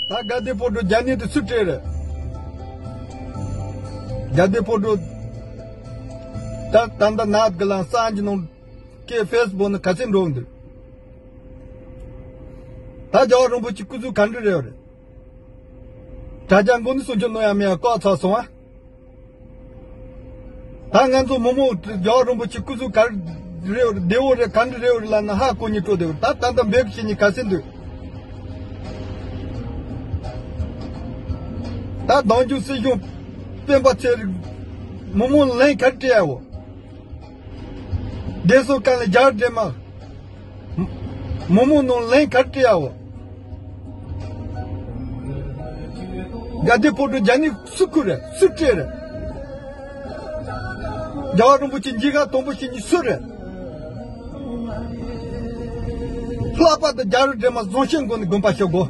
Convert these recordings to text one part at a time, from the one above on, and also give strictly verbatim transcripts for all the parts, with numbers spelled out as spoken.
ད་དགའ་ལྡན་ཕོ་བྲང་རྒྱ་ནས་དེ་སུས་སྤྲད་རེད། དགའ་ལྡན་ཕོ་བྲང་། ད་ད་ལྟ་ནག་གི་ལ་གསར་འགྱུར་ནང་གི་ཕེ་སི་བུག་ནང་ག་ཚོད་འགྲོ་འདུག་ད་རྒྱལ་བ་རིན་པོ་ཆེ་སྐུ་གཟུགས་ག་འདྲ་རེད་རེད། དྲ་རྒྱ་མགོ་ནས་གསུང་ཆོས་གནང་ཡ་མེད་ཡ་བཀག་ཚར་སོང་ཨ། ད་ང་ཚོ་མི་མང་རྒྱལ་བ་རིན་པོ་ཆེ་སྐུ་གཟུགས་ག་རེ་རེད་བདེ་བོ་རེད་ག་འདྲ་རེད་རེད་ལབ་ན་ཧ་གོ་ཉིད་སྤྲོ་བདེ་བོ་ད་ད་ལྟ་འབོད་སྐུལ་བྱེད་ཉིད་ག་ཚོད་འདུག་ད་གདོང་རྒྱུག་སྲིད་གཞུང་སྤེན་པ་ཚེ་རིང་མི་མང་ལན་ག་རེ་སྤྲད་ཡ་འོ། བདེ་སྲུང་བཀའ་བློན་རྒྱ་རི་སྒྲོལ་མ། མི་མང་ནང་ལན་ག་རེ་སྤྲད་ཡ་འོ། དགའ་ལྡན་ཕོ་བྲང་རྒྱ་ནས་སུས་བསྐུར་རེད་སུས་སྤྲད་རེད། རྒྱལ་བ་རིན་པོ་ཆེ་མཇལ་ཁ་དང་པོ་བྱེད་ཉིད་སུ་རེད། ལྷག་པར་དུ་རྒྱ་རི་སྒྲོལ་མ་བཟང་ཤོས་སྒོ་ནས་དགོངས་པ་ཞུ་དགོས།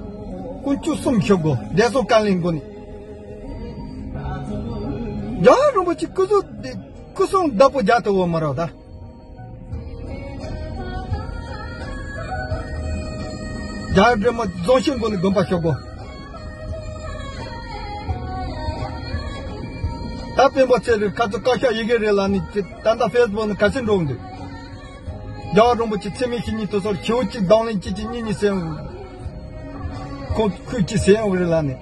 དཀོན་མཆོག་གསུམ་ཞུ་དགོས་བདེ་སྲུང་བཀའ་བློན་སྒོ་ནས། རྒྱལ་བ་རིན་པོ་ཆེ་སྐུ་གཟུགས་འདི་སྐུ་གསུང་བདག་པོ་རྒྱག་ཐུབ་བོ་མ་རེད་ད། རྒྱ་རི་སྒྲོལ་མ་བཟང་ཤོས་སྒོ་ནས་དགོངས་པ་ཞུ་དགོས། ད་སྤེན་པ་ཚེ་རིང་ཁ་ཚོ་བཀའ་ཤག་ཡི་གེ་རེད་ལ་ནི་ད་ལྟ་ཕེ་སི་བུག་ནས་ག་ཚོད་འགྲོ་འདུག་རྒྱལ་བ་རིན་པོ་ཆེ་མཚན་སྨད་བྱེད་ཉིད་དུ་སོར་ཞེའུ་གཅིག་གདོང་ལེན་གཅིག་གཅིག་གཉིས་གཉིས་ཟེར། ཁོང་ཁུལ་གཅིག་ཟེར་ཡོང་གི་རེད་ལ་ནི།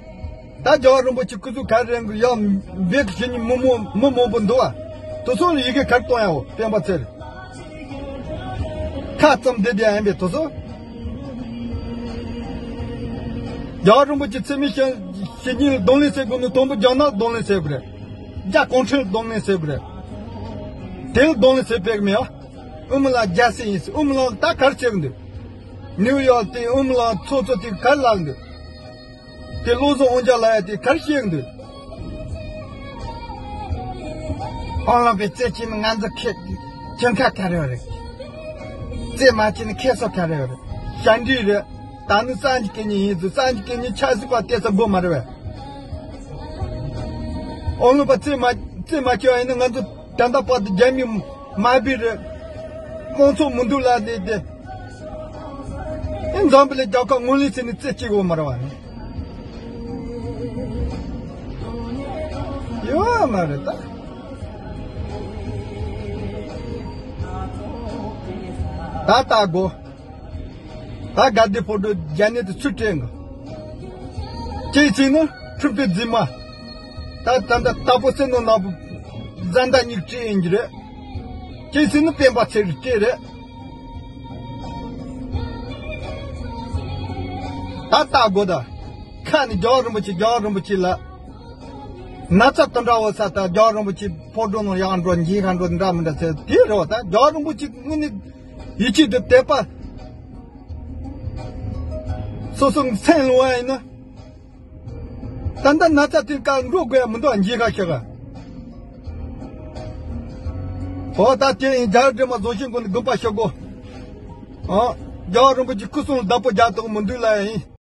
ད་རྒྱལ་བ་རིན་པོ་ཆེ་སྐུ་གཟུགས་ག་རེ་རེད་འདུག་ཡང་འབོད་སྐུལ་བྱེད་ཉིད་མི་མང་མི་མང་པོ་འདུག་བ། དུ་སོང་ལ་ཡི་གེ་ག་རེ་གཏོང་ཡ་འོ་སྤེན་པ་ཚེ་རིང་། ཁ་ཙམ་བསྡད་བསྡད་ཡིན་པས་དུ་སོང་། རྒྱལ་བ་རིན་པོ་ཆེ་མཚན་སྨད་བྱེད་ཉིད་ལ་གདོང་ལེན་ཟེར་དགོས་ནི་དང་པོ་རྒྱ་ནག་གདོང་ལེན་ཟེར་དགོས་རེད། རྒྱ་གུང་ཁྲན་གདོང་ལེན་ཟེར་དགོས་རེད། དེ་ལ་གདོང་ལེན་ཟེར་ཕེབས་མེད་ཨ། ཨུ་མི་ལགས་རྒྱལ་སྲས་ཡིན་ཟེར་ཨུ་མི་ལགས་ད་ག་རེ་བྱེད་གི་འདུག་ནིའུ་ཡོག་དེ་ཨུ་མི་ལགས་ཚོགས་གཙོ་དེ་ག་རེ་ལབ་གི་འདུག་དེ་བློ་བཟང་དབང་རྒྱལ་ལགས་ཡ་དེ་ག་རེ་བཤད་འདུག་ཨོ་ལོ་པའི་རྩེད་ཆེན་ནི་ང་ཚོ་ཁེ་ཁྱོན་ཁ་ག་རེ་རེད། རྩེད་མ་ཆེན་ནི་ཁེ་སོ་ག་རེ་རེད། ཞབས་འདྲེན་རེད། ད་ནི་སངས་རྒྱས་སྐད་ཉིན་ཡིན་ཚུལ་སངས་རྒྱས་སྐད་ཉིན་ཆབ་སྲིད་པ་སྟེར་ས་དགོས་མ་རེད་བས། ཨོ་ལོ་པ་རྩེད་མ་རྩེད་མ་ཆོག་ཡིན་ན་ང་ཚོ་ད་ལྟ་བར་དུ་རྒྱ་མི་དམར་པོ་རེད། དམངས་གཙོ་མི་འདུག་ལབ་ནས་དེ། ཨེ་འཛམ་བུ་གླིང་རྒྱལ་ཁབ་ངོས་ལེན་བྱས་ནས་རྩེད་གཅིག་ཡོད་མ་རེད་བ་ནི། ཡོད་མ་རེད་ད། ད་ལྟ་དགོས། ད་དགའ་ལྡན་ཕོ་བྲང་རྒྱ་ནས་དེ་ཚུར་སྤྲད་ནོ། གཅིག་བྱས་ན་ཁྲུ་པའི་རྫུན་མ། ད་ད་ད་ལྟ་པོ་སེ་ནོ་ནག་པོ། བཟའ་ཟླ་གཉིས་སྤྲད་ཡིན་གྱི་རེད། གཅིག་བྱས་ན་སྤེན་པ་ཚེ་རིང་སྤྲད་རེད། ད་ལྟ་དགོས་ད། ཁ་ནས་རྒྱལ་བ་རིན་པོ་ཆེ་རྒྱལ་བ་རིན་པོ་ཆེ་ལ། ན་ཚ་དེ་འདྲ་བོ་ས་ད་རྒྱལ་བ་རིན་པོ་ཆེ་ཕོ་བྲང་ནང་ཡང་འགྲོ་འཇིགས་ཁ་འགྲོ་འདྲ་མི་འདྲ་ཟེར་དེ་རེད་བ་ད་རྒྱལ་བ་རིན་པོ་ཆེ་དངོས་གནས་ཡིད་ཆེས་དེ་དད་པ། སོ་སོ་མཚན་ལོང་བ་ཡིན་ན། ད་ལྟ་ན་ཚ་དེ་ཀ་འགྲོ་དགོས་ཡ་མི་འདུག་འཇིགས་ཁ་ཤི་ཁ། ཨོ་ད་དེ་ཡིན་རྒྱལ་བ་སྒྲོལ་མ་བཟང་ཤིང་ཀུན་ནས་དགོངས་པ་ཞུ་དགོས། ཨོ། རྒྱལ་བ་རིན་པོ་ཆེ་སྐུ་གསུང་ལ་བདག་པོ་རྒྱག་ཐུབ་མི་འདུག་ལ་ཡིན།